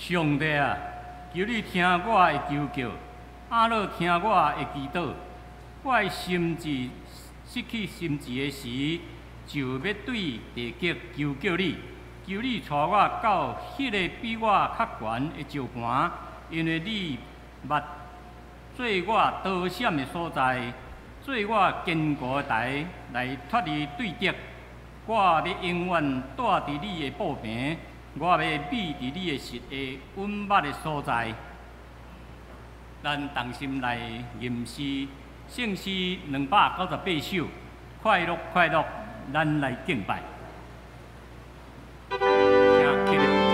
上帝啊，求你聽我的求叫，阿樂聽我的祈禱。我的心志失去心志的時，就欲對地極求叫你，求你帶我到彼个比我較懸的石盤，因為你捌做我逃閃的所在，做我堅固的台，來脫離對敵。我欲永遠蹛佇你的布棚，我欲覕佇你的實的隱密的所在。咱同心來吟詩，聖詩298首，快樂快樂，咱來敬拜。請起立。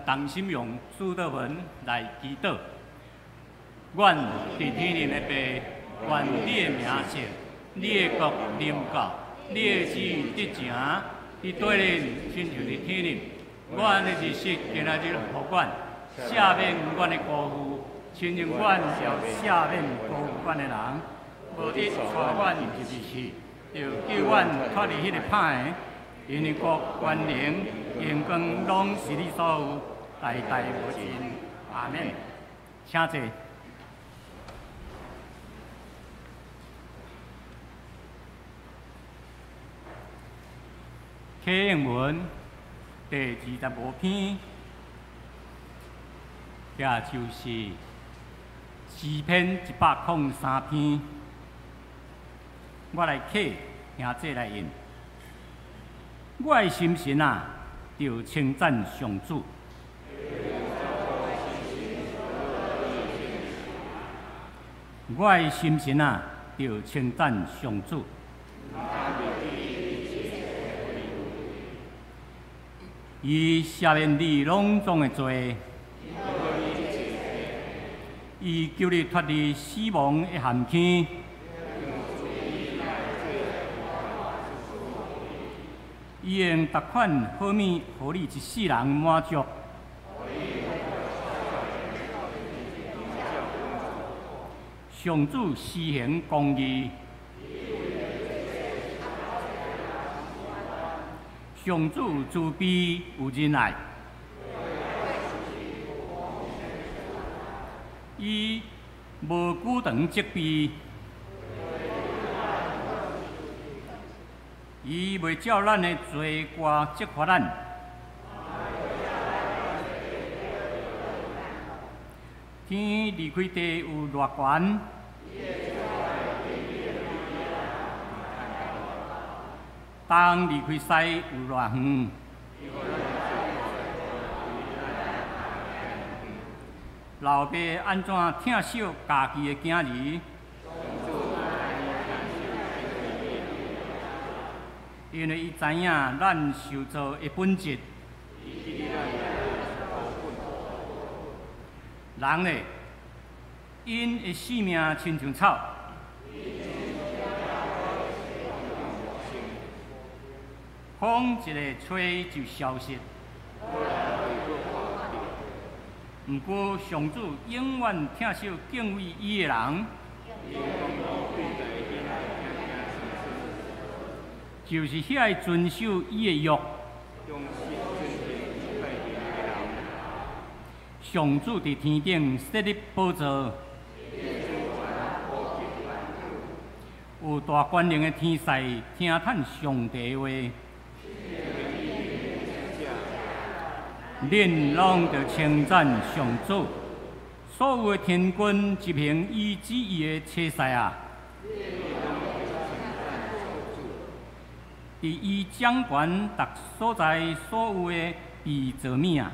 同心用主禱文來祈禱。阮佇天頂的父，願你的名聖，你的國臨到，你的旨意得成，佇地裡親像佇天頂。阮的日食今仔日予阮，赦免阮的辜負，親像阮也赦免辜負阮的人。無得帶阮入試，著救阮脫離彼个歹的。因為國、權能、榮光，攏是你所有，代代無盡。阿們。請坐。啟應文第25篇，也就是詩篇103篇。我來啟，兄弟來應。我的心神啊，著稱讚上主。我的心神啊，著著稱讚上主。伊赦免你攏總的罪，伊救你脫離死亡的陷坑。伊用逐款好物，予你一世人滿足。上主施行公義，上主慈悲有仁愛，伊無久長責備，伊袂照咱的罪過責罰咱。天離開地有偌懸？東離開西有偌遠？老爸按怎疼惜家己的囝兒？因為伊知影咱受造的本質。人咧，𪜶的性命親像草，風一个吹就消失。毋過上主永遠疼惜敬畏伊的人，就是遐个遵守伊的約。上主佇天頂設立寶座，有大權能的天使聽嘆上帝的話，恁攏著稱讚上主，所有的天軍執行伊旨意的差使啊！佇伊掌權逐所在所有的被造物啊！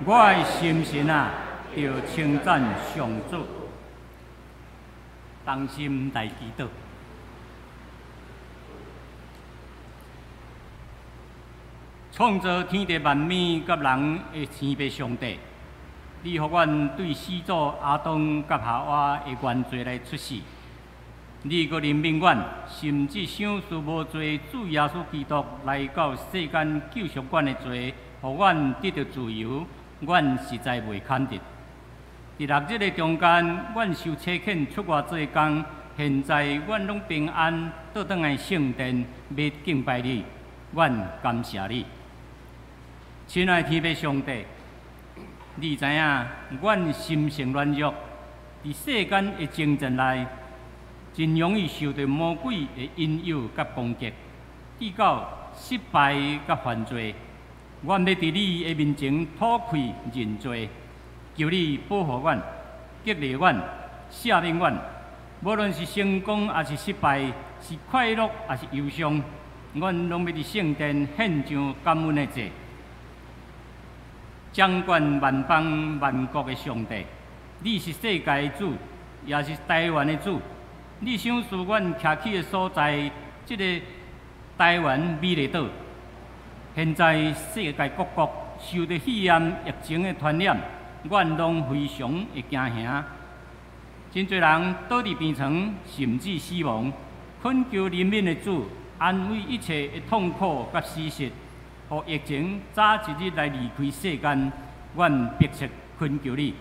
我的心神啊，著稱讚上主，同心來祈禱。創造天地萬物佮人的天父上帝，你予阮對始祖亞當佮夏娃的原罪來出世，你閣憐憫阮，甚至賞賜無罪主耶穌基督來到世間救贖阮的罪，予阮得著自由。阮實在袂堪得。佇6日的中間，阮受差遣出外做工，現在阮攏平安倒轉來聖殿，欲敬拜你，阮感謝你。親愛天父上帝，你知影阮心性軟弱，佇世間的爭戰內，真容易受著魔鬼的引誘佮攻擊，直到失敗佮犯罪。阮欲佇你的面前吐氣認罪，求你保護阮、激勵阮、赦免阮。無論是成功抑是失敗，是快樂抑是憂傷，阮攏欲佇聖殿獻上感恩的祭。掌管萬邦萬國的上帝，你是世界的主，也是台灣的主。你賞賜阮徛起的所在，這个台灣美麗島。現在世界各國受著肺炎疫情的傳染，阮攏非常的驚嚇。真濟人倒佇病床，甚至死亡。懇求憐憫的主，安慰一切的痛苦佮死實，予疫情早一日來離開世間。阮迫切懇求你。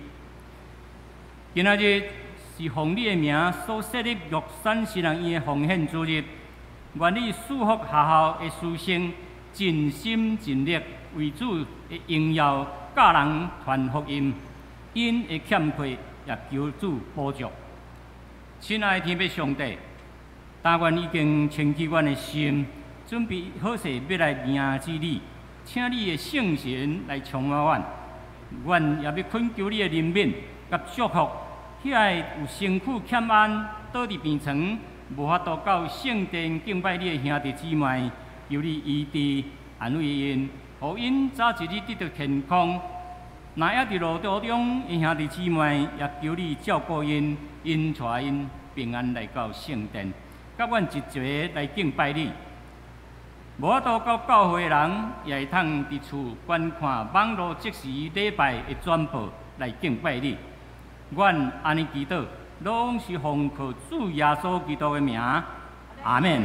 今仔日是奉你的名所設立玉山神學院的奉獻主日，願你賜福學校的師生，盡心盡力為主的榮耀教人傳福音，𪜶的欠缺也求主補足。親愛的天父上帝，但願已經清去阮的心，準備好勢欲來迎接你，請你的聖神來充滿阮。阮也欲懇求你的憐憫佮祝福，遐个有身軀欠安、倒佇病床，無法度到聖殿敬拜你的兄弟姊妹，求你醫治、安慰𪜶，予𪜶早一日得著健康。若猶佇路途中，𪜶兄弟姊妹也求你照顧𪜶，引帶𪜶平安來到聖殿，佮阮一齊來敬拜你。無法度到教會的人，也會通佇厝觀看網路即時禮拜的轉播來敬拜你。阮按呢祈禱，攏是奉靠主耶穌基督的名，阿們。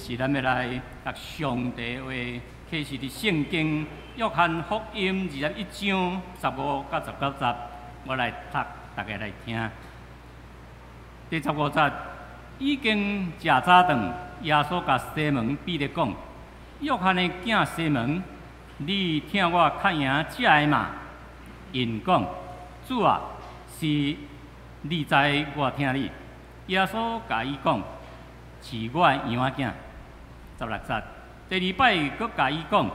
是咱欲來讀上帝話，啟示佇聖經約翰福音21章15到19節，我來讀，大家來聽。第十五節，已經食早頓，耶穌共西門彼得講：約翰的囝西門，你疼我較贏這个嗎？𪜶講：主啊，是，你知我疼你。耶穌共伊講：飼我的羊仔囝。16節，第二擺閣共伊講：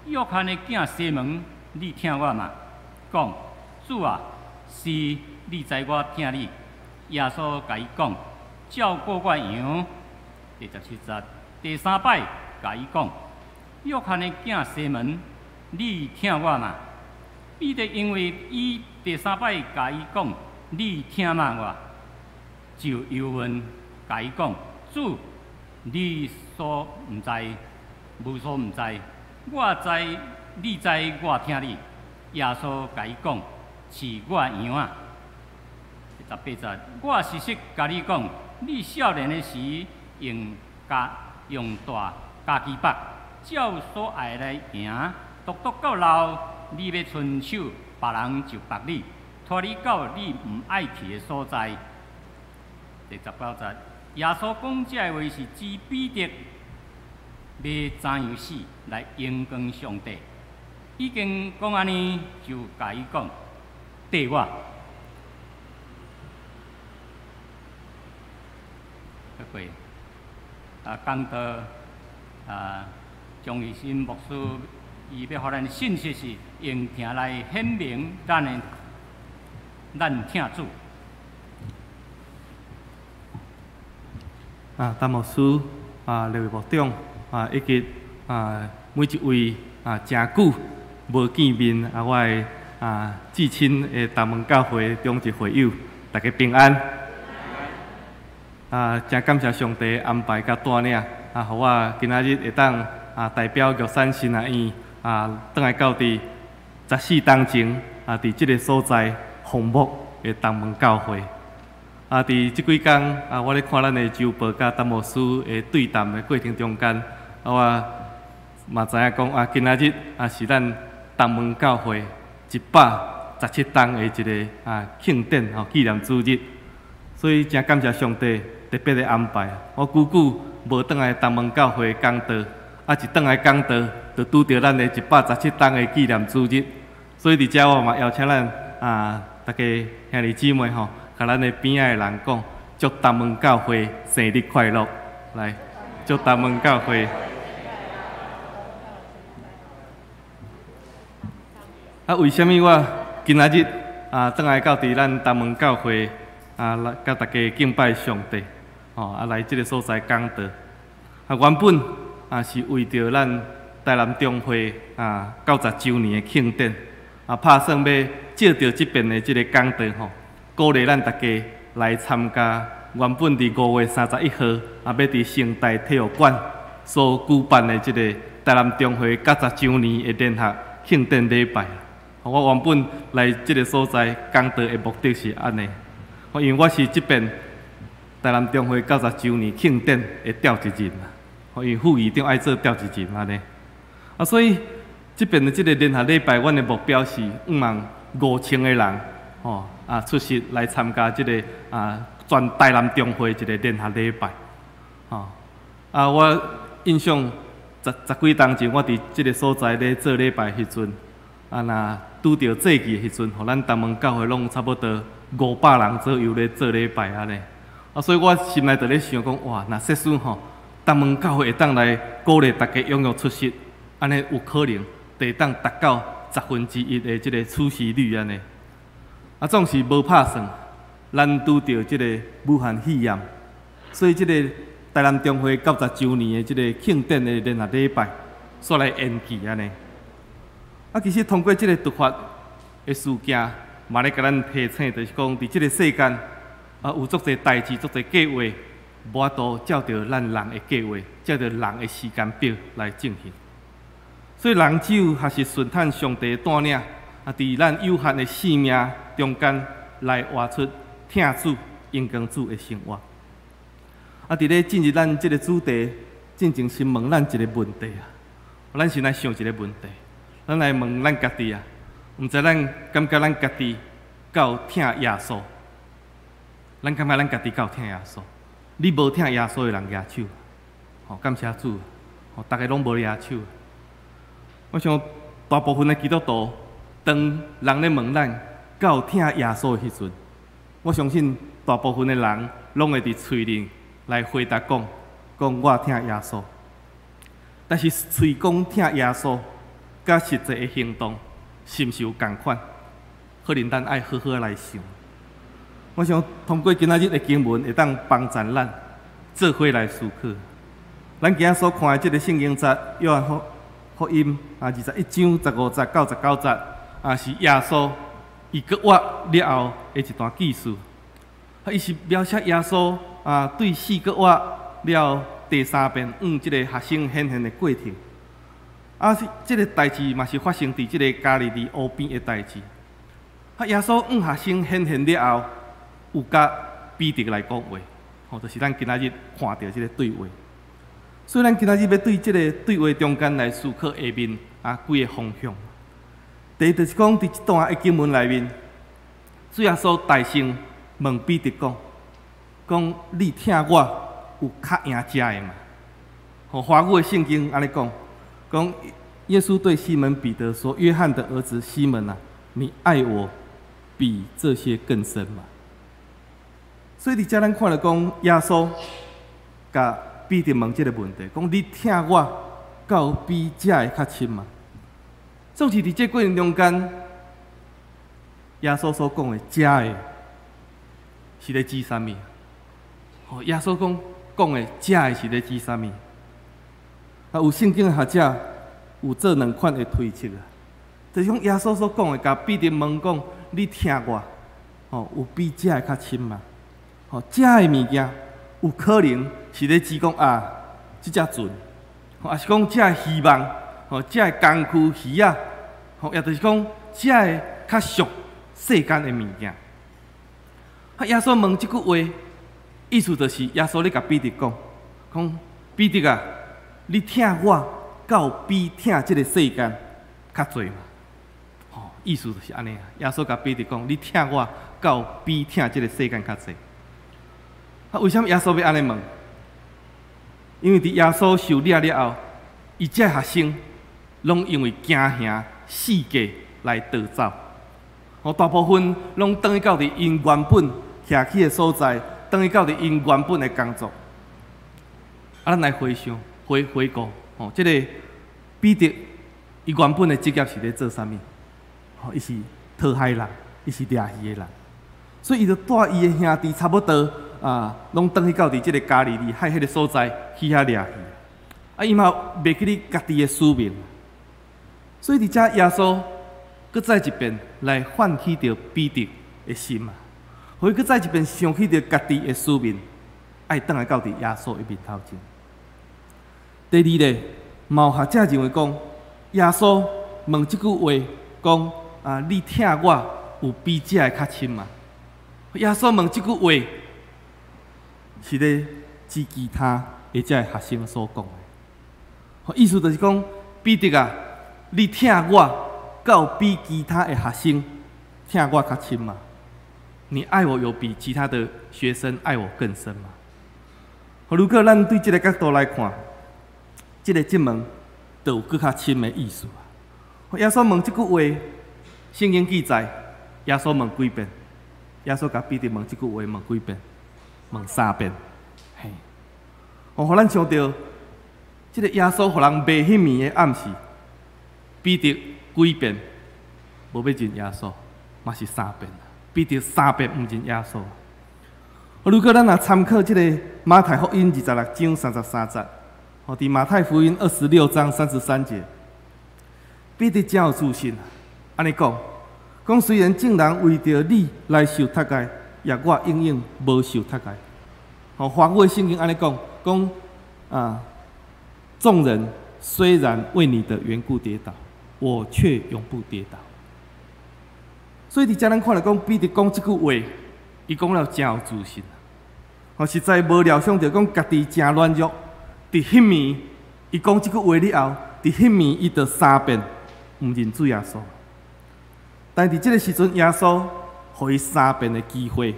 約翰的囝西門，你疼我嗎？講：主啊，是，你知我疼你。耶穌共伊講：照顧我羊。第十七節，第三擺共伊講：約翰的囝西門，你疼我嗎？彼得因為伊第三擺共伊講：你疼嗎我？就憂恨共伊講：主，你所毋知，無所毋知，我知，你知我疼你。耶穌共伊講：飼我羊仔。第十八節，我實實共你講，你少年的時，用家用帶家己縛，照所愛來行，獨獨到老，你欲伸手，別人就縛你，拖你到你毋愛去的所在。第十九節，耶穌講這个話是指彼得欲怎樣死來榮光上帝。已經講按呢，就共伊講，綴我。過啊，講道啊，張義新牧師，伊欲予咱信息是用疼來顯明咱的咱疼主。啊，陳牧師啊，劉牧長啊，以及啊每一位啊，誠久無見面啊，我的啊至親的大門教會中一會友，大家平安。啊，誠感謝上帝安排佮帶領啊，予我今仔日會當啊代表玉山神學院啊，轉來到佇十四冬前啊，佇這个所在奉牧的東門教會。啊，佇這幾工啊，我咧看咱的周報佮陳牧師的對談的過程中間，啊，我嘛知影講啊，今仔日啊是咱東門教會117冬的一个啊慶典吼紀念主日，所以誠感謝上帝特別的安排。我久久無轉來東門教會講道，啊，一轉來講道，就拄著咱的117冬的紀念主日，所以佇遮我嘛邀請咱啊，大家兄弟姊妹吼，共咱的邊仔的人講，祝東門教會生日快樂！來，祝東門教會。啊，為啥物我今仔日啊，轉來到佇咱東門教會啊，來佮大家敬拜上帝，吼啊，來這个所在講道。啊，原本啊是為著咱台南中會啊90週年的慶典，啊，拍算欲藉著這遍的這个講道吼，鼓勵咱大家來參加原本佇5月31號啊，欲佇成大體育館所舉辦的這个台南中會90週年的聯合慶典禮拜。我原本來這个所在講道的目的是按呢，因為我是這遍台南中會90週年慶典的召集人啦，因為副議長愛做召集人按呢，啊，所以這遍的這个聯合禮拜，阮的目標是向望5000個人，吼啊出席來參加這个啊全台南中會一个聯合禮拜，吼啊，我印象十幾冬前，我佇這个所在咧做禮拜彼陣，啊，若拄著節期的彼陣，予咱東門教會攏差不多500人左右咧做禮拜按呢。啊，所以我心內就咧想講，哇，若設使吼，東門教會會當來鼓勵大家踴躍出席，按呢有可能會當達到1/10的這个出席率按呢。啊，總是無拍算，咱拄著這个武漢肺炎，所以這个台南中會90週年的這个慶典的聯合禮拜，煞來延期按呢。啊，其實通過這个突發的事件，嘛咧共咱提醒，就是講佇這个世間啊，有足濟代誌、足濟計劃，無法度照著咱人的計劃，照著人的時間表來進行。所以人只有學習順趁上帝的帶領，啊，佇咱有限的生命中間來活出疼主、榮光主的生活。啊，佇咧進入咱這个主題進前，先問咱一个問題啊。咱先來想一个問題，咱來問咱家己啊，毋知咱感覺咱家己夠疼耶穌？咱感覺咱家己夠疼耶穌？你無疼耶穌的人舉手，吼，感謝主，吼，逐个攏無舉手。我想大部分的基督徒，當人咧問咱夠疼耶穌的彼陣，我相信大部分的人攏會佇喙裡來回答講，講我疼耶穌。但是喙講疼耶穌，佮實際的行動是毋是有仝款？可能咱愛好好來想。我想通過今仔日的經文，會當幫助咱做伙來思考。咱今仔所看的這个聖經節，約翰福音啊，21章15節到19節啊，是耶穌伊復活了後的一段記事。啊，伊是描寫耶穌啊，對死閣活了後第三遍向這个學生顯現的過程。啊，這个代誌嘛是發生佇這个加利利湖邊的代誌。啊，耶穌向學生顯現了後，有佮彼得來講話，吼，就是咱今仔日看著這个對話。所以，咱今仔日欲對這个對話中間來思考下面啊幾个方向。第一，就是講佇這段的經文內面，主耶穌大聲問彼得講：講你疼我有較贏這个嗎？吼，華語的聖經按呢講，講耶穌對西門彼得說：約翰的兒子西門啊，你愛我比這些更深嗎？所以佇遮咱看著講，耶穌共彼得問這个問題，講你疼我，敢有比這个較深嗎？總是佇這過程中間，耶穌所講的這个是咧指啥物？吼，耶穌講講的這个是咧指啥物？啊，有聖經的學者有做兩款的推測啊，就是講耶穌所講的，共彼得問講，你疼我，吼，有比這个較深嗎？吼，這个物件有可能是咧指講啊，這隻船，吼，抑是講這个希望，吼，這个工具魚仔，吼，也就是講這个較屬世間的物件。啊，耶穌問這句話，意思就是耶穌咧共彼得講，講彼得啊，你疼我，敢有比疼這个世間較濟嗎？吼，意思就是按呢啊。耶穌共彼得講，你疼我，敢有比疼這个世間較濟？啊，為啥物耶穌欲按呢問？因為佇耶穌受掠了後，伊這學生攏因為驚嚇四界來逃走，吼，大部分攏轉去到佇𪜶原本徛起的所在，轉去到佇𪜶原本的工作。啊，咱來回想、回顧，吼，這个彼得伊原本的職業是咧做啥物？吼，伊是討海人，伊是掠魚的人，所以伊就帶伊的兄弟差不多啊，攏轉去到佇這个加利利海彼个所在去遐掠魚。啊，伊嘛袂記得家己的使命，所以佇遮耶穌閣再一遍來喚起著彼得的心啊，予伊閣再一遍想起著家己的使命，愛轉來到佇耶穌的面頭前。第二个，嘛有學者認為講，耶穌問這句話，講啊，你疼我有比這个較深嗎？耶穌問這句話，是咧指其他的這个學生所講的，意思就是講，彼得啊，你疼我，敢有比其他的學生疼我較深嗎？你愛我有比其他的學生愛我更深嗎？如果咱對這个角度來看，這个質問就有閣較深的意思。耶穌問這句話，聖經記載，耶穌問幾遍？耶穌共彼得問這句話問幾遍？問三遍。嘿，哦，予咱想著，這个耶穌予人迷彼暝的暗時，彼得幾遍無欲認耶穌，嘛是三遍。彼得三遍毋認耶穌。如果咱若參考這个馬太福音26章33節，哦，佇馬太福音26章33節，彼得誠有自信，按呢講，講雖然眾人為著你來受殺害，抑我永遠無受殺害。哦，華語聖經按呢講，講啊，眾人雖然為你的緣故跌倒，我卻永不跌倒。所以佇遮咱看來講，彼得講這句話，伊講了誠有自信。哦，實在無料想著講家己誠軟弱，佇彼暝，伊講這句話了後，佇彼暝伊就三遍毋認主耶穌。但佇這个時陣，耶穌予伊三遍的機會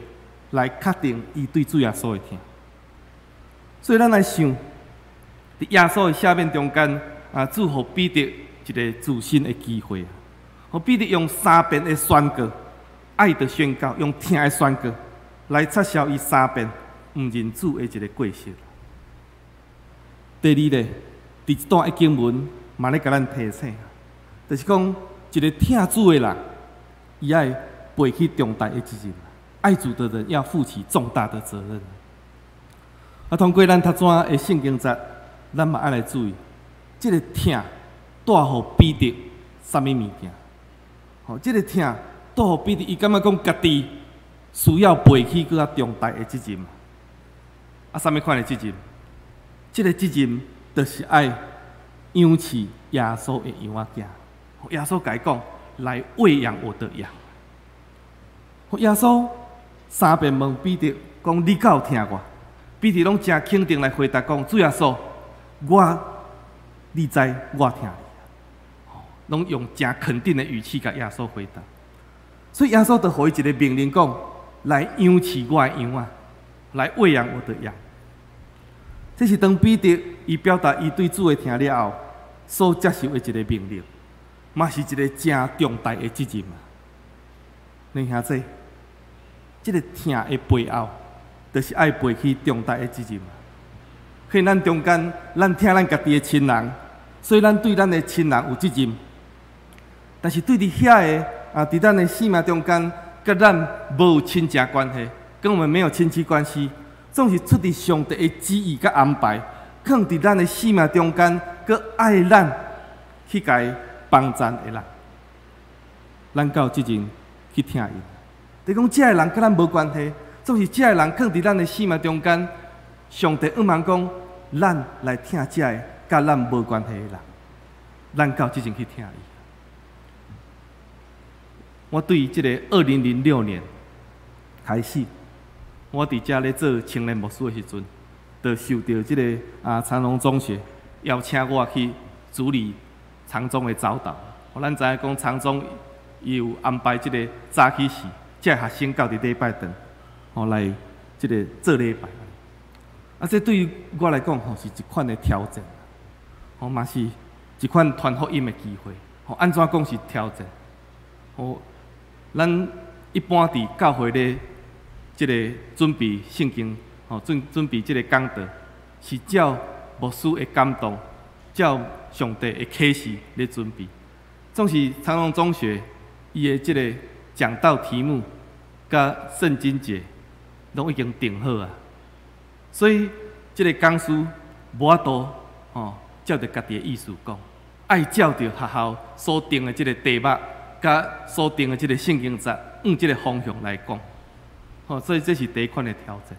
來確定伊對主耶穌的疼。所以咱來想，佇耶穌的赦免中間，啊，主予彼得一个自新的機會，予彼得用三遍的宣告，愛的宣告，用疼的宣告來撤銷伊三遍毋認主的一个過失。第二咧，佇這段的經文嘛咧共咱提醒，就是講一个疼主的人，伊愛背起重大的責任。愛主的人要負起重大的責任。啊，通過咱讀紙的聖經節，咱嘛愛來注意，這个疼帶予彼得啥物物件？吼，這个疼帶予彼得，伊感覺講家己需要背起閣較重大的責任。啊，啥物款的責任？這个責任就是愛養飼耶穌的羊仔囝。耶穌共伊講，來餵養我的羊。耶穌三遍問彼得講：你敢有疼我？彼得攏誠肯定來回答講：主耶穌，我你知我疼你。攏用誠肯定的語氣共耶穌回答。所以耶穌就予伊一个命令講：來養飼我的羊仔，來餵養我的羊。這是當彼得伊表達伊對主的疼了後，所接受的一个命令，嘛是一个誠重大的責任啊！恁兄弟，這个疼的背後，就是愛背起重大的責任。去咱中間，咱疼咱家己的親人，所以咱對咱的親人有責任。但是對佇遐个啊，佇咱的生命中間，佮咱無親情關係，跟我們沒有親戚關係，總是出佇上帝的旨意佮安排，囥佇咱的生命中間，閣愛咱去共伊幫贊的人，咱敢有責任去疼𪜶。就講這个人佮咱無關係，總是這个人囥佇咱的生命中間，上帝向望講，咱來疼這个佮咱無關係的人，咱敢有責任去疼伊。我對這个2006年開始，我佇遮咧做青年牧師的時陣，就受著這个啊長榮中學邀請我去主理長中的早導。咱知影講長中伊有安排這个早起時，這个學生到佇禮拜堂，吼來這个做禮拜。啊，這對於我來講吼是一款的挑戰，吼嘛是一款傳福音的機會。吼，按怎講是挑戰？吼，咱一般佇教會咧，這個準備聖經，吼準備這個講道，是照牧師的感動，照上帝的啟示咧準備。總是長榮中學伊的這個講道題目，佮聖經節，攏已經定好啊。所以這个講師無法度吼照著家己的意思講，愛照著學校所定的這个題目，佮所定的這个聖經節，按這个方向來講。吼，所以這是第一款的挑戰。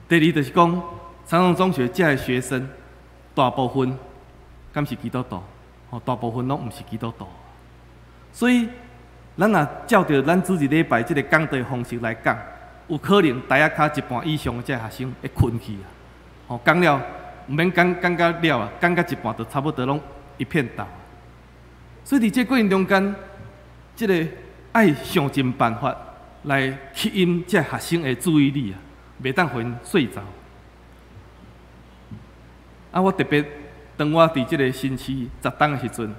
第二就是講，長榮中學遮的學生大部分敢是基督徒？吼，大部分攏毋是基督徒。所以，咱若照著咱主日禮拜這个講道方式來講，有可能台仔跤一半以上的這學生會睏去啊！吼，講了毋免講講甲了啊，講甲一半就差不多攏一片倒。所以佇這過程中間，這个愛想盡辦法來吸引這學生的注意力啊，袂當予𪜶睡著。啊，我特別當我佇這个新市10冬的時陣，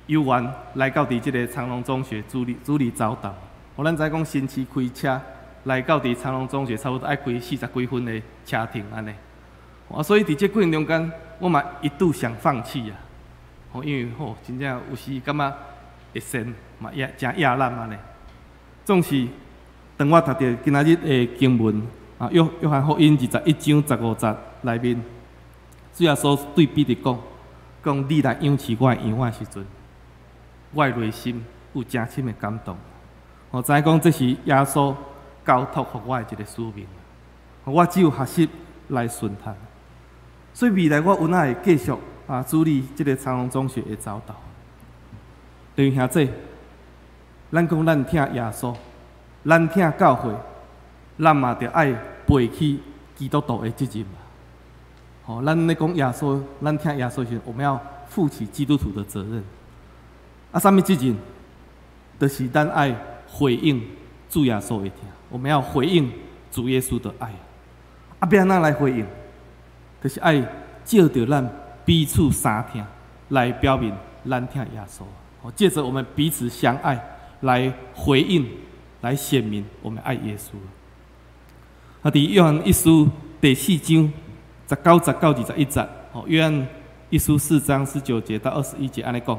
有緣來到佇這个長榮中學主日早導。予咱知講新市開車來到佇長榮中學，差不多愛開40幾分的車程按呢。啊，所以佇這過程中間，我嘛一度想放棄啊。吼，因為吼，真正有時感覺會鉎嘛也誠壓力按呢。總是當我讀著今仔日的經文啊，約翰福音21章15節內面，主耶穌對彼得講：講你來養飼我的羊仔的時陣，我的內心有誠深的感動。我知影講這是耶穌交託予我的一个使命，我只有學習來順從。所以未來我有哪會繼續啊，主理這个長榮中學的早導。弟兄姊，咱講咱疼耶穌，咱疼教會，咱嘛著愛背起基督徒的責任。吼，咱咧講耶穌，咱疼耶穌時，我們要負起基督徒的責任。啊，啥物責任？就是咱愛回應主耶穌的疼，我們要回應主耶穌的愛。啊，欲按怎來回應？就是愛藉著咱彼此相疼，來表明咱疼耶穌。藉著我們彼此相愛，來回應，來顯明我們愛耶穌。啊，佇約翰一書第四章19節到21節，哦，約翰一書四章十九節到二十一節，按呢講，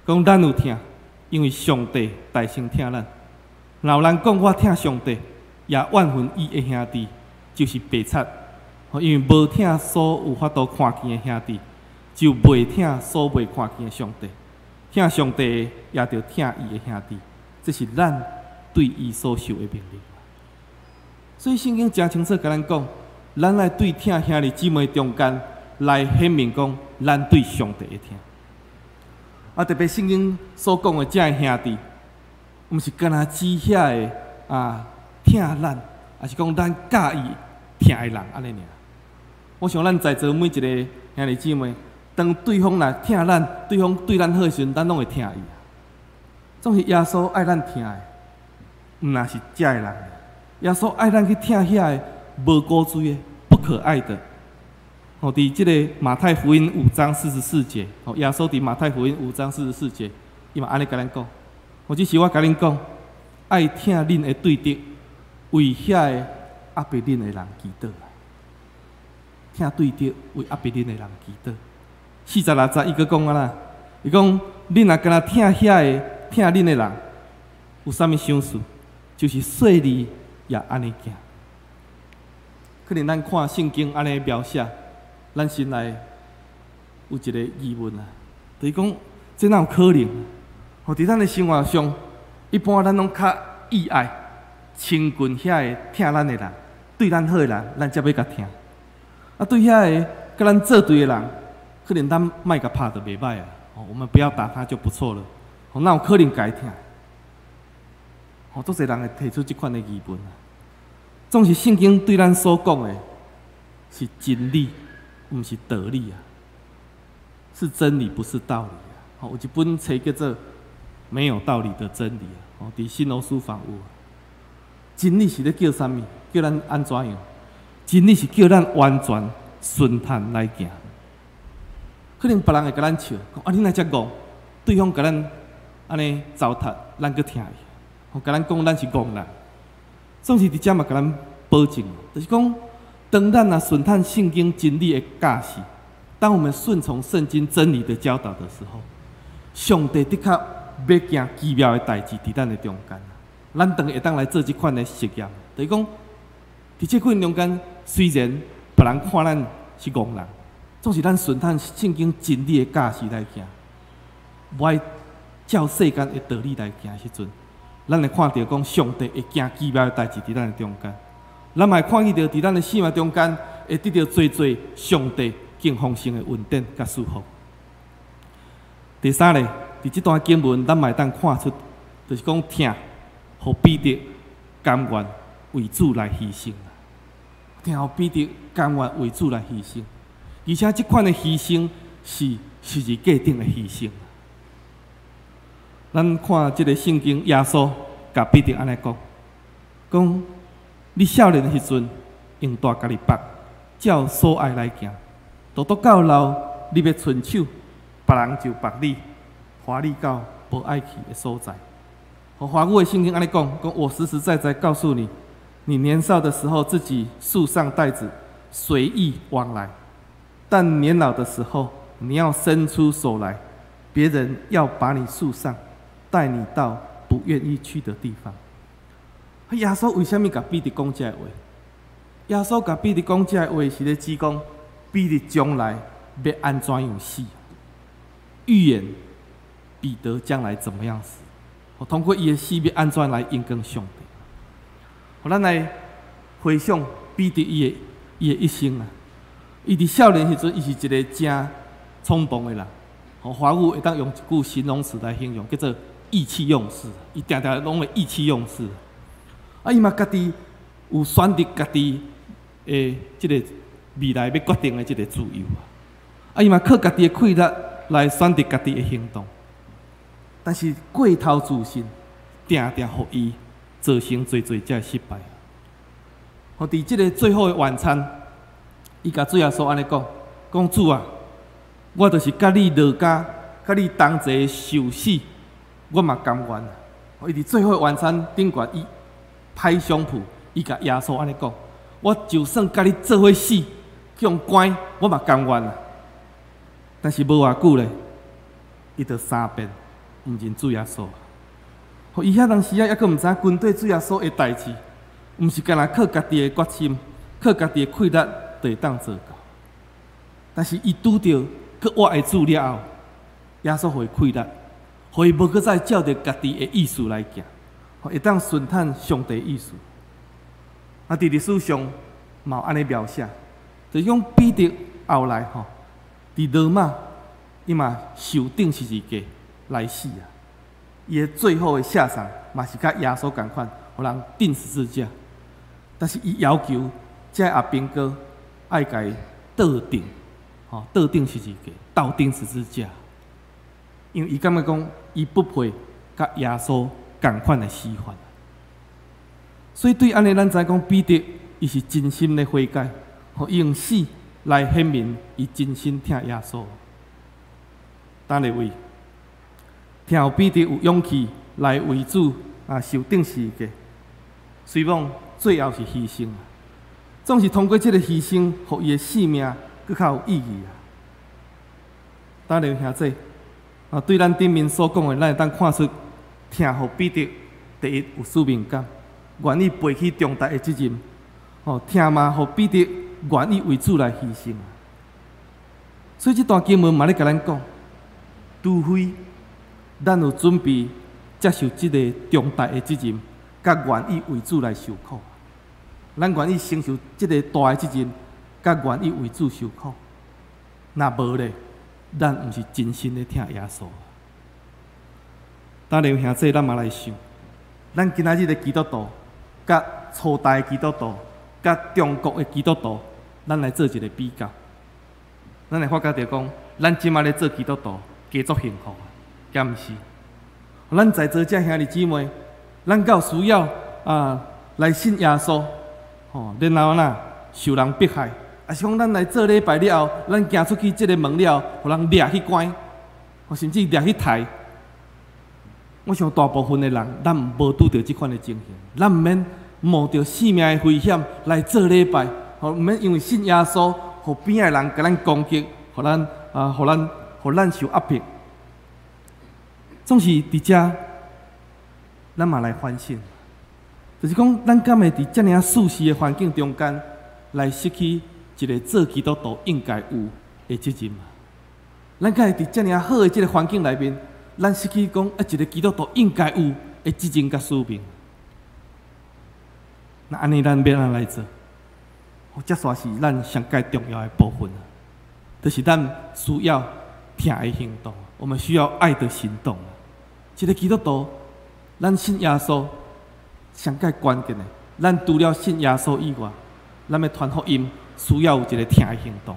講咱有疼，因為上帝代先疼咱。若有人講我疼上帝，也怨恨伊的兄弟，就是白賊。因為無疼所有法度看見的兄弟，就袂疼所未看見的上帝。疼上帝的，也著疼伊的兄弟。這是咱對伊所受的命令。所以聖經誠清楚共咱講，咱愛對疼兄弟姊妹中間來顯明講，咱對上帝的疼。啊，特別聖經所講的這个兄弟，毋是干焦指遐个啊疼咱，抑是講咱佮意疼的人按呢爾。我想咱在座每一个兄弟姊妹，當對方若疼咱，對方對咱好的時陣，咱攏會疼伊。總是耶穌愛咱疼的，毋若是這个人。耶穌愛咱去疼遐个無古錐的、不可愛的。吼，佇這个馬太福音五章四十四節，吼，耶穌佇馬太福音五章四十四節，伊嘛按呢共咱講。我只是我共恁講，愛疼恁的對敵，為遐个壓迫恁的人祈禱。疼對敵，為壓迫恁的人祈禱。46節，伊閣講按怎？伊講，恁若干焦疼遐个疼恁的人，有啥物賞賜？就是稅吏也按呢行。可能咱看聖經按呢描寫，咱心內有一个疑問啊，就是講，這哪有可能？吼，佇咱的生活上，一般咱攏較意愛親近遐個疼咱的人，對咱好的人，咱才欲共疼。啊，對遐个共咱作對的人，可能咱莫共拍就袂䆀啊。哦，我們不要打他就不錯了。哦，哪有可能共伊疼？哦，足濟人會提出這款的疑問啊。總是聖經對咱所講的是真理，毋是道理啊。是真理，不是道理啊。吼，有一本冊叫做《沒有道理的真理》啊。吼，佇新羅書房有。真理是咧叫啥物？叫咱按怎樣？真理是叫咱完全順從來行。可能別人會共咱笑，講啊，你哪遮戇？對方共咱按呢糟蹋，咱閣疼伊。吼，共咱講咱是戇人。總是佇遮嘛共咱保證，就是講，當咱若順從聖經真理的教示，當我們順從聖經真理的教導的時候，上帝的確欲行奇妙的代誌佇咱的中間。咱當會當來做這款的實驗，就是講，佇這款中間，雖然別人看咱是戇人，總是咱順從聖經真理的教示來行，無愛照世間的道理來行的時陣，咱會看著講上帝會行奇妙的代誌佇咱的中間，咱嘛會看見著佇咱的生命中間會得著濟濟上帝更豐盛的恩典佮祝福。第三个，佇這段經文，咱嘛會當看出，就是講疼，予彼得甘願為主來犧牲。疼予彼得甘願為主來犧牲，而且這款的犧牲是十字架頂的犧牲。咱看這个聖經，耶穌共彼得按呢講，講你少年的時陣，用帶家己縛，照所愛來行。拄拄到老，你欲伸手，別人就縛你，拖你到無愛去的所在。華語的聖經按呢講，講我實實在在告訴你，你年少的時候自己束上帶子，隨意往來；但年老的時候，你要伸出手來，別人要把你束上，帶你到不願意去的地方。耶穌為啥物共彼得講這个話？耶穌共彼得講這个話是咧指講彼得將來欲按怎樣死，預言彼得將來怎麼樣死。通過伊的死欲按怎來榮光上帝。予咱來回想彼得伊的一生啊，伊佇少年時陣，伊是一个誠衝動的人。華語會當用一句形容詞來形容，叫做意氣用事。伊定定攏會意氣用事。啊，伊嘛家己有選擇家己的這个未來欲決定的這个自由啊。啊，伊嘛靠家己的氣力來選擇家己的行動。但是過頭自信，定定予伊造成濟濟這失敗。予佇這个最後的晚餐，伊共主耶穌按呢講：講主啊，我就是佮你落監，佮你同齊受死，我嘛甘願。伊佇最後的晚餐頂懸，伊拍胸脯，伊共耶穌按呢講：我就算佮你做伙死，去予關，我嘛甘願啊。但是無偌久咧，伊就三遍毋認主耶穌。伊遐當時啊，猶閣毋知影軍隊主耶穌的代誌，毋是干焦靠家己的決心，靠家己的氣力就會當做到。但是伊拄著閣活的主了後，耶穌予伊氣力，予伊無閣再照著家己的意思來行，會當順趁上帝意思。啊，佇歷史上嘛有按呢描寫，就是講彼得後來吼，佇羅馬，伊嘛受釘十字架來死啊！伊的最後的下場嘛是佮耶穌仝款，予人釘十字架。但是伊要求這阿兵哥愛共伊倒釘，吼倒釘十字架，倒釘十字架。因為伊感覺講，伊不配佮耶穌仝款的死法。所以對按呢，咱知講彼得伊是真心咧悔改，予伊用死來顯明伊真心疼耶穌。等下位，聽彼得有勇氣來為主啊受釘十字架，雖罔最後是犧牲，總是通過這个犧牲，予伊的性命閣較有意義啊。等下兄弟啊，對咱頂面所講的，咱會當看出，疼予彼得第一有使命感，願意背起重大的責任，吼，疼嘛予彼得願意為主來犧牲。所以這段經文嘛咧共咱講，除非咱有準備接受這个重大的責任，佮願意為主來受苦，咱願意承受這个大的責任，佮願意為主受苦。若無咧，咱毋是真心咧疼耶穌。等下兄弟，咱嘛來想，咱今仔日的基督徒，佮初代基督徒，佮中國的基督徒，咱來做一个比較。咱會發覺著講，咱這馬咧做基督徒，加足幸福啊，敢毋是？咱在座這兄弟姊妹，咱敢有需要啊來信耶穌，吼，然後呐受人迫害，抑是講咱來做禮拜了後，咱行出去這个門了後，予人掠去關，甚至掠去刣。我想大部分的人，咱無拄著這款的情形，咱毋免冒著性命的危險來做禮拜，吼，毋免因為信耶穌，予邊仔的人共咱攻擊，予咱啊，予咱，予咱受壓迫。總是佇遮，咱嘛來反省，就是講，咱敢會佇遮爾舒適的環境中間，來失去一个做基督徒應該有的責任？咱敢會佇遮爾好的這个環境內面，咱失去講啊一个基督徒應該有的責任佮使命？那按呢，咱欲按怎來做？這煞是咱上蓋重要的部分，就是咱需要疼的行動，我們需要愛的行動。一个基督徒，咱信耶穌，上蓋關鍵的，咱除了信耶穌以外，咱欲傳福音，需要有一个疼的行動。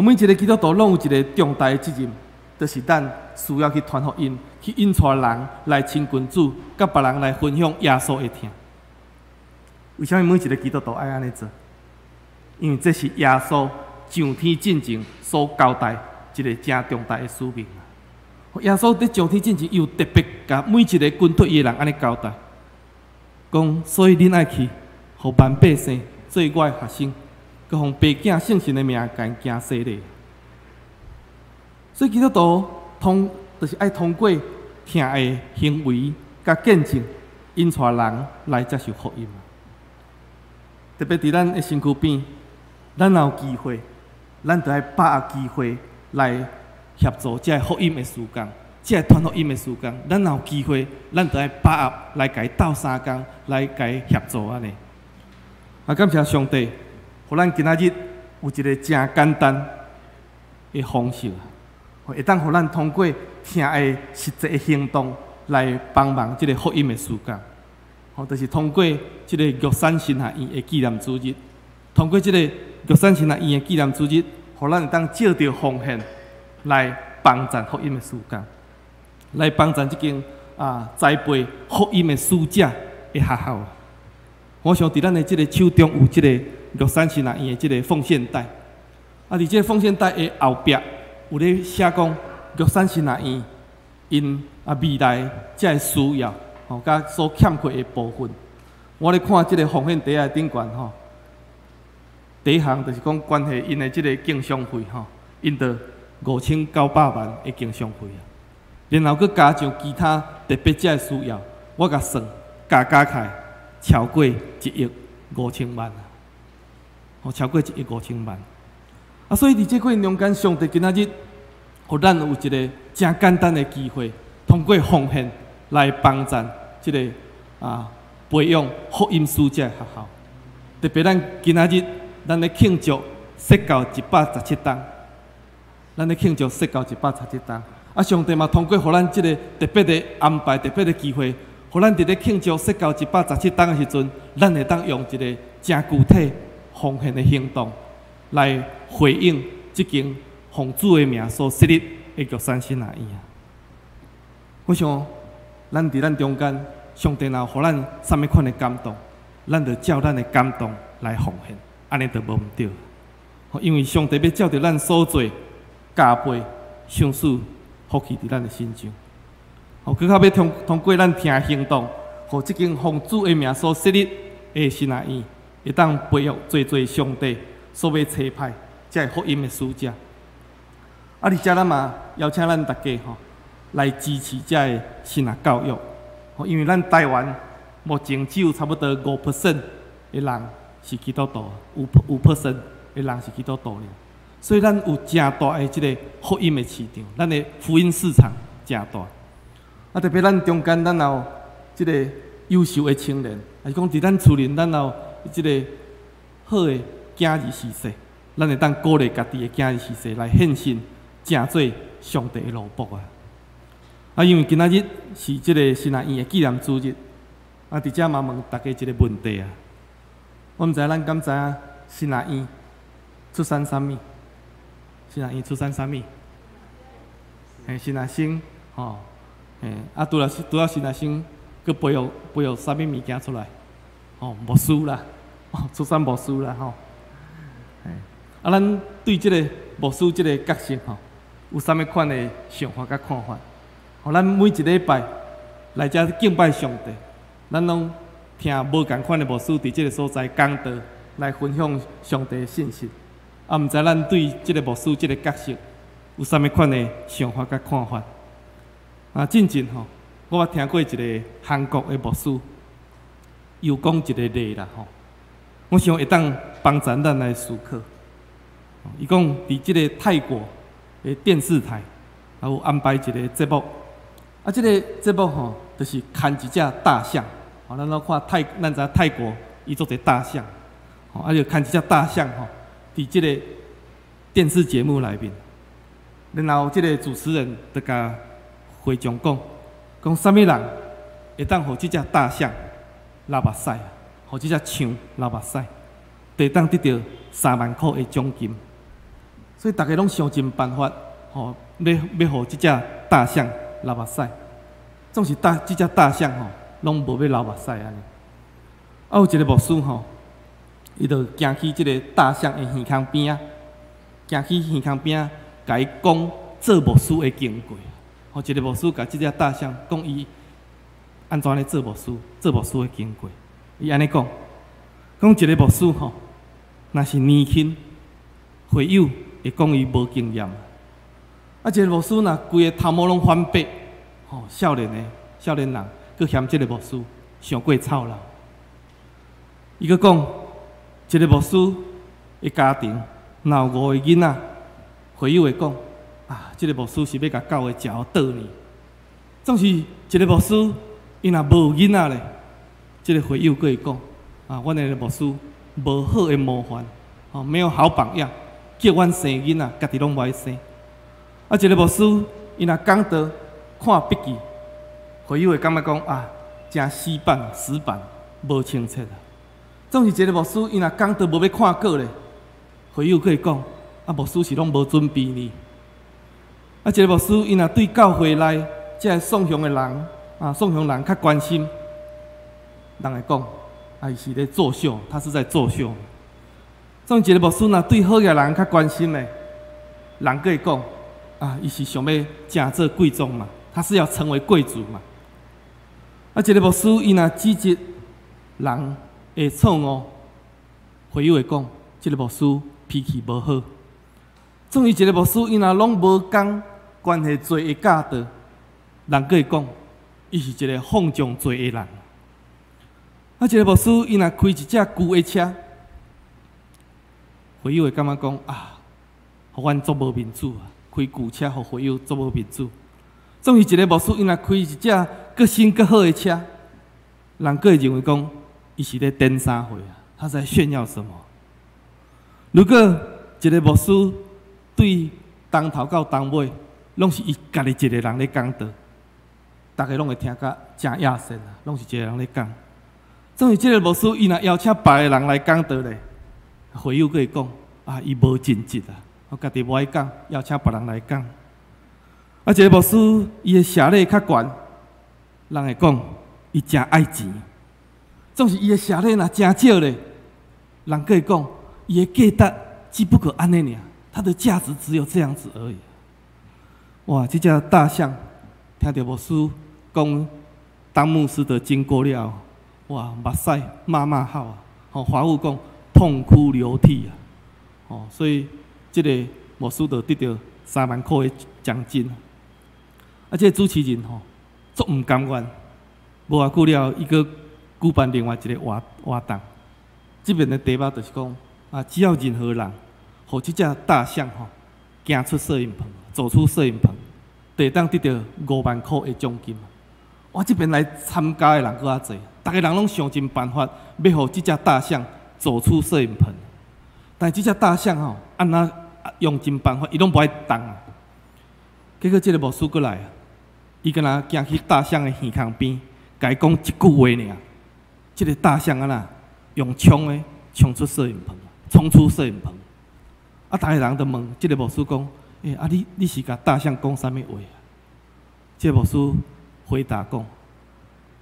每一个基督徒攏有一个重大的責任，就是咱需要去傳福音，去引帶人來親近主，佮別人來分享耶穌的疼。為啥物每一个基督徒愛按呢做？因為這是耶穌上天進前所交代一个誠重大的使命。耶穌佇上天進前，伊有特別共每一个跟隨伊的人按呢交代，講所以恁愛去，予萬百姓做我的學生，閣奉父子聖神的名共𪜶行洗禮。所以基督徒就是愛通過疼的行為佮見證，引帶人來接受福音。特別佇咱的身軀邊，咱若有機會，咱就愛把握機會來協助這个福音的事工，這个傳福音的事工。咱若有機會，咱就愛把握來共伊鬥相共，來共伊協助按呢。啊，感謝上帝，予咱今仔日有一个誠簡單的方式，會當予咱通過疼的實際的行動來幫忙這个福音的事工。吼，就是通過這个玉山神學院的紀念主日，通過這个玉山神學院的紀念主日，予咱會當藉著奉獻來幫贊福音的事工，來幫贊這間栽培福音的使者的學校。我想佇咱的這个手中有這个玉山神學院的這个奉獻袋，啊，佇這个奉獻袋的後壁有咧寫講玉山神學院𪜶未來才會需要吼，佮所欠缺的部分。我咧看這个奉獻袋仔頂懸吼，第一項就是講關係𪜶的這个敬喪費吼，𪜶著5900萬的敬喪費啊，然後閣加上其他特別才會需要，我共算加加起來超過1億5000萬啊！吼，超過1億5000萬。啊，所以佇這過程中間，上帝今仔日予咱有一个誠簡單的機會，通過奉獻來幫贊這个培養福音使者的學校。特別咱今仔日咱咧慶祝設教117冬，咱咧慶祝設教117冬。啊，上帝嘛通過予咱這个特別的安排、特別的機會，予咱佇咧慶祝設教117冬的時陣，咱會當用一个誠具體奉獻的行動來回應這間奉主的名所設立的玉山神學院啊！我想，咱佇咱中間，上帝若予咱啥物款的感動，咱就照咱的感動來奉獻，按呢就無毋對。因為上帝欲照著咱所做加倍賞賜福氣佇咱的身上。吼，閣較欲通過咱疼行動，予這間奉主的名所設立的神學院，會當培育濟濟上帝所欲差派這个福音的使者。啊，佇遮咱嘛邀請咱大家吼來支持這个神學教育。吼，因為咱台灣目前只有差不多5% 的人是基督徒，5% 的人是基督徒爾。所以咱有誠大的這个福音的市場，咱的福音市場誠大。啊，特別咱中間咱有這個優秀的青年，抑是講佇咱厝裡，咱有這个好的囝兒婿婿，咱會當鼓勵家己的囝兒婿婿來獻身，成做上帝的奴僕啊！啊，因為今仔日是這个神學院的紀念主日，啊，佇遮嘛問大家一个問題啊。我毋知咱敢知影神學院出產啥物？神學院出產啥物？嘿，神學生吼，嘿，啊，除了神學生，閣培育啥物物件出來？吼，牧師啦，出產牧師啦，吼。嘿，啊，咱對這个牧師這个角色吼，有啥物款的想法佮看法？吼，咱每一禮拜來遮敬拜上帝，咱攏聽無仝款的牧師佇這个所在講道，來分享上帝的信息。啊，毋知咱對這个牧師這个角色有啥物款的想法佮看法？啊，進前吼，我捌聽過一个韓國的牧師，伊有講一个例啦吼，我想會當幫助咱來思考。伊講佇這个泰國的電視台，也有安排一個節目，啊，這個節目吼，就是牽一隻大象，吼，咱攏看泰，咱知影泰國伊足濟大象，吼，啊，就牽一隻大象吼，佇這個電視節目內面，然後這個主持人就共會眾講，講啥物人會當予這隻大象流目屎，予這隻象流目屎，就會當得著3萬箍的獎金。所以逐家攏想盡辦法，吼，欲予這隻大象流目屎，總是這隻大象吼，攏無欲流目屎按呢。啊，有一个牧師吼，伊就行去這个大象的耳孔邊仔，行去耳空邊，共伊講做牧師的經過。予一個牧師共這隻大象講伊按怎咧做牧師，做牧師的經過。伊按呢講，講一個牧師吼，若是年輕，會友會講伊無經驗。啊，一個牧師若規个頭毛攏翻白，吼，少年的少年人，閣嫌這個牧師傷過臭老。伊閣講，一個牧師的家庭若有五個囡仔，會友會講，啊，這個牧師是欲共教會食予倒呢。總是一個牧師，伊若無囡仔咧，這個會友閣會講，啊，阮的牧師無好的模範，吼，沒有好榜樣，叫阮生囡仔，家己攏無愛生。啊，一個牧師，伊若講道看筆記，會友會感覺講啊，誠死板死板，無親切啊。總是一個牧師，伊若講道無欲看稿咧，會友閣會講，啊，牧師是攏無準備呢。啊，一個牧師，伊若對教會內這个送香的人，啊，送香人較關心，人會講，啊，伊是咧作秀，他是在作秀。總是一個牧師若對好額人較關心的，人閣會講，啊，伊是想欲成做貴族嘛，他是要成為貴族嘛。啊，一個牧師伊若指責人的錯誤，會友會講，這個牧師脾氣無好。總是一個牧師伊若攏無講關係罪的教導，人閣會講，伊是一個放縱罪的人。啊，一個牧師伊若開一隻舊的車，會友會感覺講啊，予阮足無面子啊！開舊車，予會友足無面子。總是一個牧師，伊若開一隻閣新閣好的車，人閣會認為講，伊是咧展啥貨啊？他在炫耀什麼？如果一個牧師對東頭到東尾，攏是伊家己一個人咧講道，逐家攏會聽甲誠厭世啊！攏是一個人咧講。總是這個牧師，伊若邀請別个人來講道咧，會友閣會講啊，伊無盡職啊！我家己無愛講，邀請別人來講。啊，一個牧師，伊的學歷較懸，人會講伊誠愛錢。總是伊的學歷若誠少咧，人閣會講伊的價值只不過按呢爾，他的價值只有這樣子而已。哇！這隻大象聽著牧師講當牧師的經過了，哇！目屎罵罵哭啊！吼，華語講痛哭流涕啊！哦，所以這個牧師就得著3萬塊的獎金。啊，這個主持人吼足毋甘願，無偌久了，伊閣舉辦另外一個活活動。這邊的題目就是講啊，只要任何人，予這隻大象吼行出攝影棚，走出攝影棚，就會當得著5萬塊的獎金。哇！這邊來參加的人閣較濟，逐个人攏想盡辦法欲予這隻大象走出攝影棚。但是這隻大象吼，按怎用盡辦法，伊攏無愛動。結果這個牧師閣來，伊敢若行去大象的耳空邊，共伊講一句話爾。這個大象按怎用衝的衝出攝影棚，衝出攝影棚。啊！逐个人就問這個牧師講：欸，啊你你是共大象講啥物話啊？這個牧師回答講：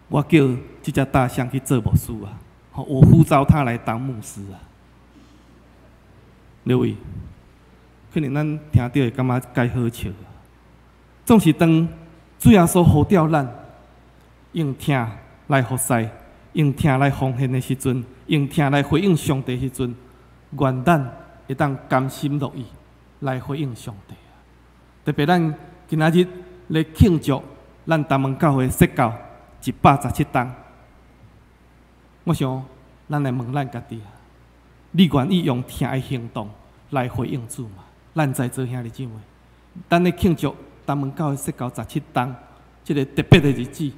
我叫這隻大象去做牧師啊！我呼召他來當牧師啊！各位，可能咱聽著會感覺蓋好笑。總是當主耶穌呼召咱用疼來服侍，用疼來奉獻的時陣，用疼來回應上帝的時陣，願咱會當甘心樂意來回應上帝。特別咱今仔日咧慶祝咱東門教會設教117冬，我想咱來問咱家己啊，你願意用疼的行動來回應主嗎？咱在座兄弟姊妹，咱咧慶祝東門教會設教17冬這个特別的日子，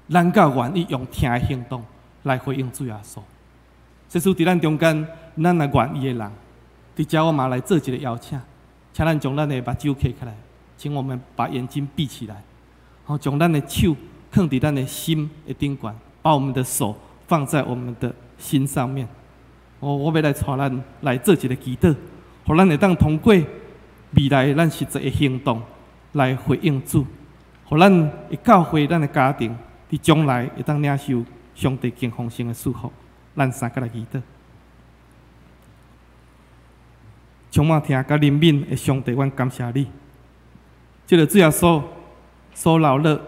咱敢願意用疼的行動來回應主耶穌？這使佇咱中間，咱若願意的人，佇遮我嘛來做一個邀請，請咱將咱的目睭閉起來，請我們把眼睛閉起來，好，將咱的手囥佇咱的心的頂懸，把我們的手放在我們的心上面。我欲來帶咱來做一个祈禱，予咱會當通過未來咱實際的行動來回應主，予咱的教會、咱的家庭佇將來會當領受上帝更豐盛的祝福。咱三個來祈禱。充滿疼佮憐憫的上帝，阮感謝你。這个主耶穌所流落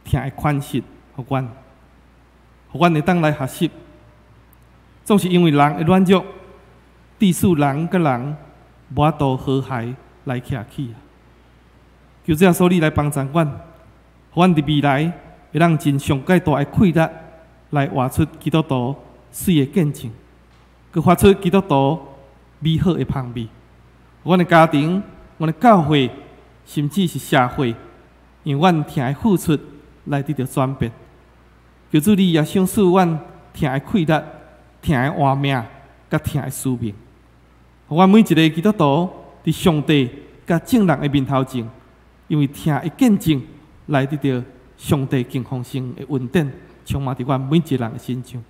疼的款式，予阮，予阮會當來學習。總是因為人的軟弱，致使人佮人無法度和諧來徛起。求主耶穌你來幫助阮，予阮佇未來會當盡上蓋大的氣力來活出基督徒媠的見證，閣發出基督徒美好的芳味。阮的家庭、阮的教會，甚至是社會，因阮疼的付出來得著轉變。求主你也賞賜阮疼的氣力、疼的活命、佮疼的使命。予阮每一個基督徒佇上帝佮眾人的面頭前，因為疼的見證來得著上帝更豐盛的恩典，充滿佇阮每一個人的身上。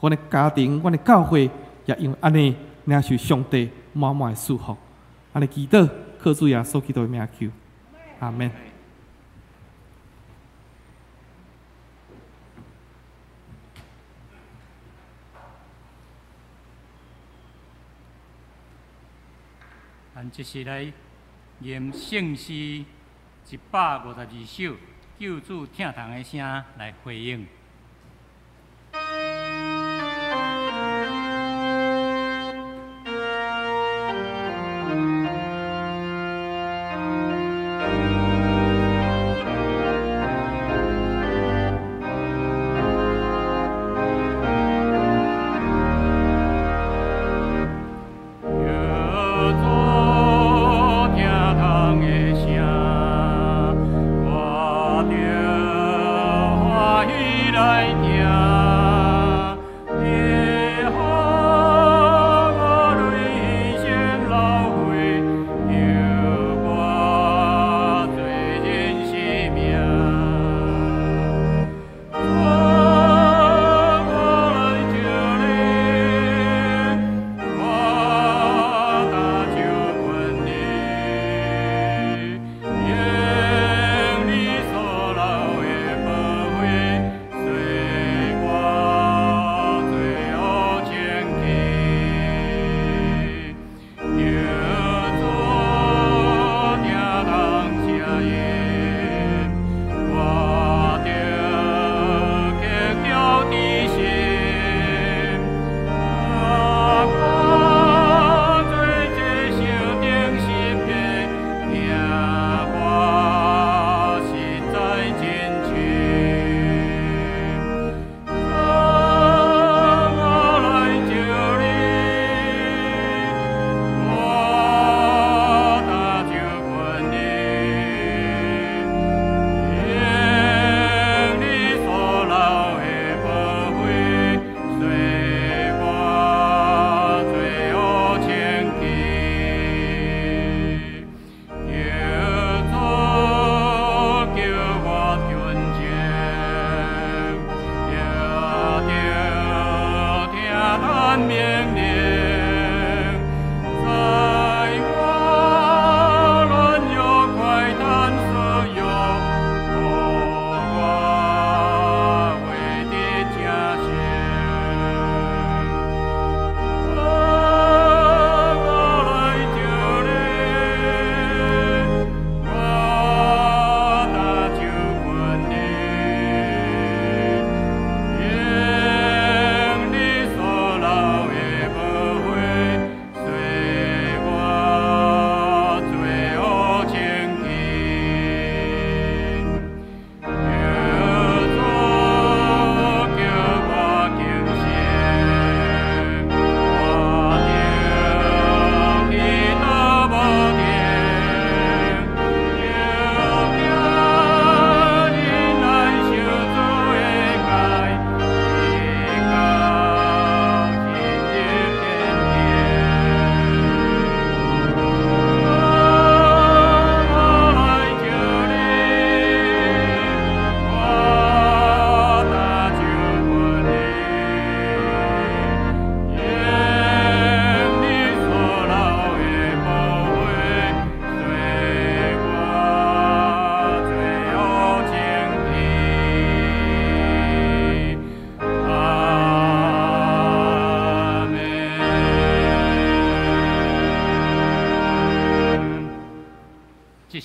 阮的家庭、阮的教會，也因為按呢領受上帝滿滿的祝福。按呢祈禱，靠主耶穌基督的名求，阿們。咱這時來吟聖詩152首，救主疼痛的聲來回應。救主疼痛的聲，我著歡喜。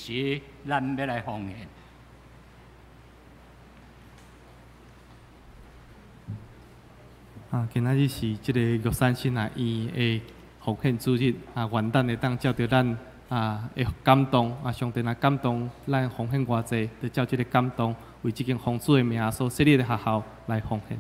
時，咱欲來奉獻。啊，今仔日是這个玉山神學院的奉獻主日啊，願咱會當照著咱的感動啊，上帝若感動咱奉獻偌濟，就照這个感動，為這間奉主的名所設立的學校來奉獻。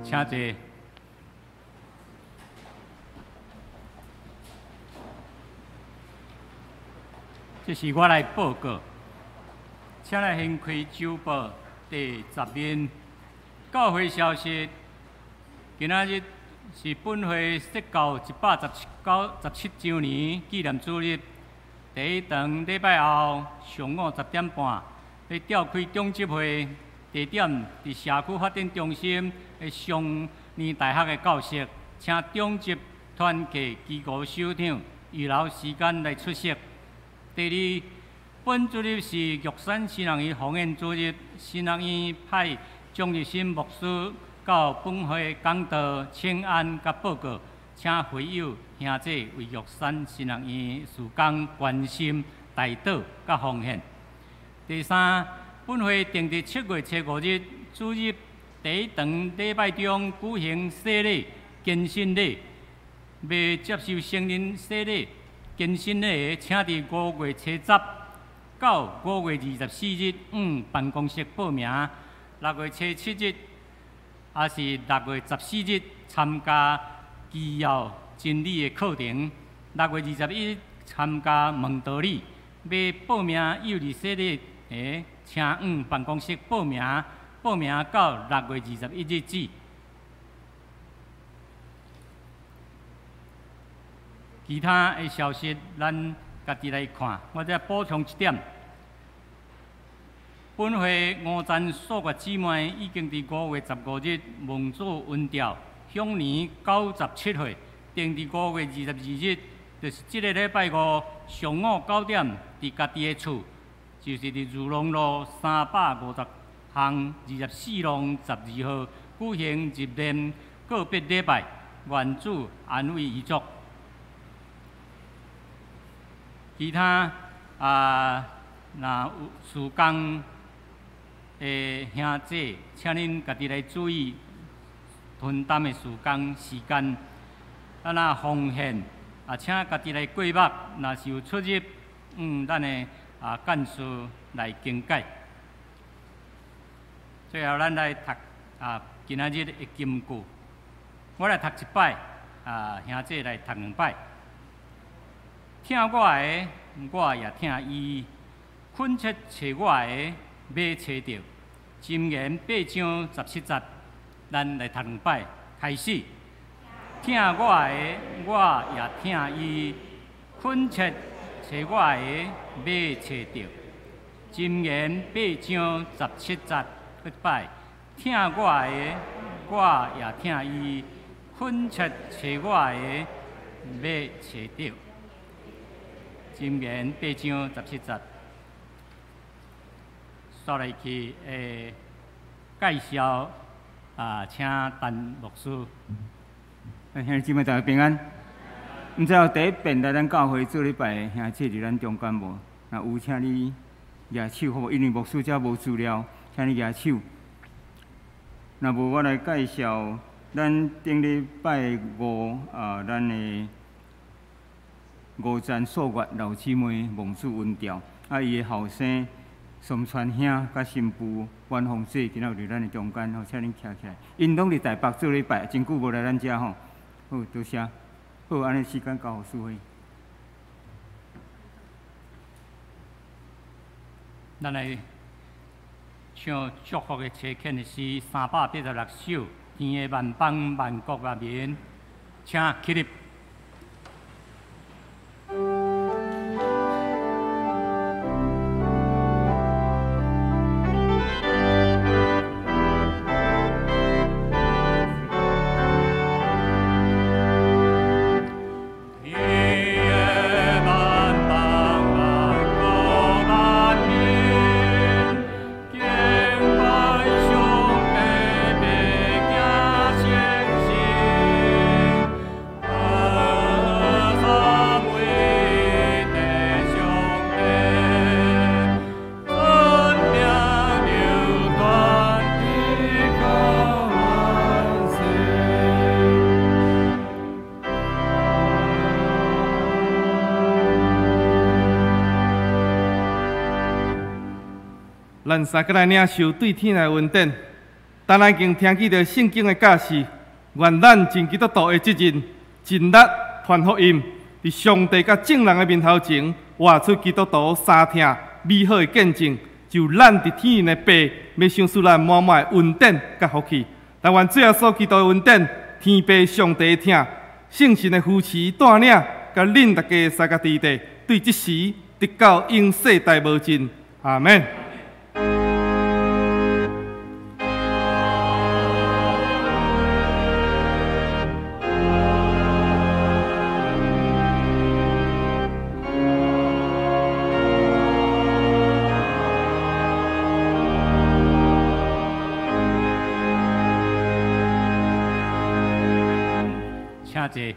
請坐。這是我來報告，請來掀開週報第十面。教會消息，今仔日是本會設教117週年紀念主日。第一堂禮拜後上午10點半，欲召開長執會，地點佇社區發展中心的雙年大學的教室，請長執團契機構首長預留時間來出席。第二，本主日是玉山神學院奉獻主日，神學院派張日新牧師到本會講道、請安佮報告，請會友兄弟為玉山神學院事工關心、代禱佮奉獻。第三，本會定佇7月初5日主日第一堂禮拜中舉行洗禮、堅信禮，欲接受聖靈洗禮、堅信禮的，請佇5月初10到5月24日往辦公室報名。6月初7日，抑是6月14日參加基要真理的課程。6月21日參加問道禮。欲報名幼兒洗禮的，請往辦公室報名，報名到6月21日止。其他的消息，咱家己來看。我再補充一點，本會吳詹素月姊妹已經佇5月15日蒙主恩召，享年97歲，定佇5月22日，就是這个禮拜五上午9點，佇家己的厝，就是佇如龍路350巷24弄12號舉行入殮告別禮拜，願主安慰遺族。其他啊，若有事工的兄弟，請恁家己來注意分擔的事工時間。啊，若奉獻啊，請家己來過目。若是有出入，咱的干事来讲解。最後，咱來讀今仔日的金句。我來讀一擺，兄姊來讀兩擺。疼我的，我也疼伊；懇切揣我的，欲揣著。箴言八章十七節，咱來讀兩擺，開始。疼我的，我也疼伊；懇切揣我的，欲揣著。箴言八章十七節，閣一擺。疼我的，我也疼伊；懇切揣我的，欲揣著。箴言八章十七節，煞來去介紹請陳牧師。兄弟姊妹大家平安。毋知有第一遍來咱教會做禮拜的兄姊佇咱中間無？若有，請你舉手好無？因為牧師遮無資料，請你舉手。若無，我來介紹咱頂禮拜五咱的吳詹素月老姊妹蒙主恩召，伊的後生松川兄佮新婦阮鳳姐，今仔有佇咱的中間吼，請恁徛起來。𪜶攏佇台北做禮拜，真久無來咱遮吼。好，多謝。好，按呢時間交予淑慧。咱來唱祝福的齊獻的詩386首，天的萬邦萬國萬民，請起立。咱三個來領受對天來恩典，當咱已經聽見著聖經的教示，願咱盡基督徒的責任，盡力傳福音，佇上帝佮眾人的面頭前，活出基督徒三疼美好的見證。就咱佇天的父，欲賞賜咱滿滿的恩典佮福氣。但願主耶穌基督的恩典、天父上帝的疼、聖神的扶持帶領，佮恁大家三個弟弟，對這時直到永世代無盡。阿們。請坐。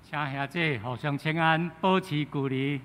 請兄弟互相請安，保持距離。